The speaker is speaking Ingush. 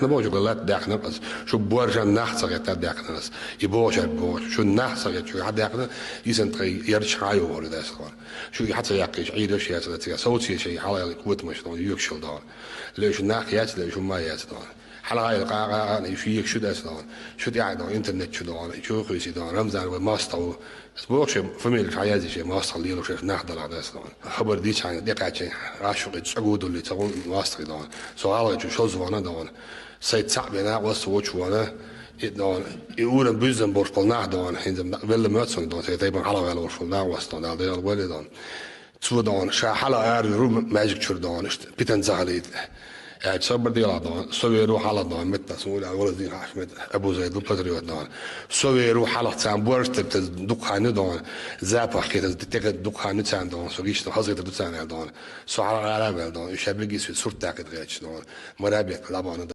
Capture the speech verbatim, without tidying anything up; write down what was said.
Набо шу латта даьккхина аз. Шу боаржан нах ца гӀетта даьккхина аз. И боху шаьрга боху. Шу нах ца гӀетта, шу хьадаьккхина, йисина тхай ярча хьайо вахара дас хьона. Шу и хьа ца яьккхича, Ӏийраш яц цига. Совцийша и хьалаялла котамаш дона, юкшал дона. Ле шу нах яц, ле шу ма яц дона. Хьалаялла къа-, къа-, къа-, и шу ек шу дас дона. Шу тӀехь дона, интернет чу дона, и чу хуьйси дона, Рамзан вай моастагӀа ву. Аз боху шен фамилеш хьаязъе, шен моастагӀа лело шаьш нах дала дас дона. Хабар дийцача хьайна тӀекхаьчча, гӀаш шу къе цӀагӀа долли, ца гӀулакх моастагӀа дона. Со гӀалгӀай чу шозза вахана дона. Сай цхьаъ бен накъост вочу вана, и дона, и урам буьззам болуш болу нах дона, хӀинца велла моьтту суна дона, сай тайпана хьалаваьлла волуш болу накъост дона, Дала дегӀал вале дона. Цо дона, ша хьала ара виру маьждиг чуьра дона, иштта, питана ца хилийта. Аьлча, собар делахь дона, со вер ву хьалха дона, метта, суна уьллехь, вала дийна хьаш метта, Абу Зайд ву патриот дона. Со вер ву хьалха царна борш тера дукха хан ю дона, запах кхетаза тӀе дукха хан ю царна дона, со гишна хаза хетар ду царна аьлла дона. Со хьалха ара а ваьлла дона, уьш ша бегис вит сурт даккхийта гӀерташ дона. Марабек лабана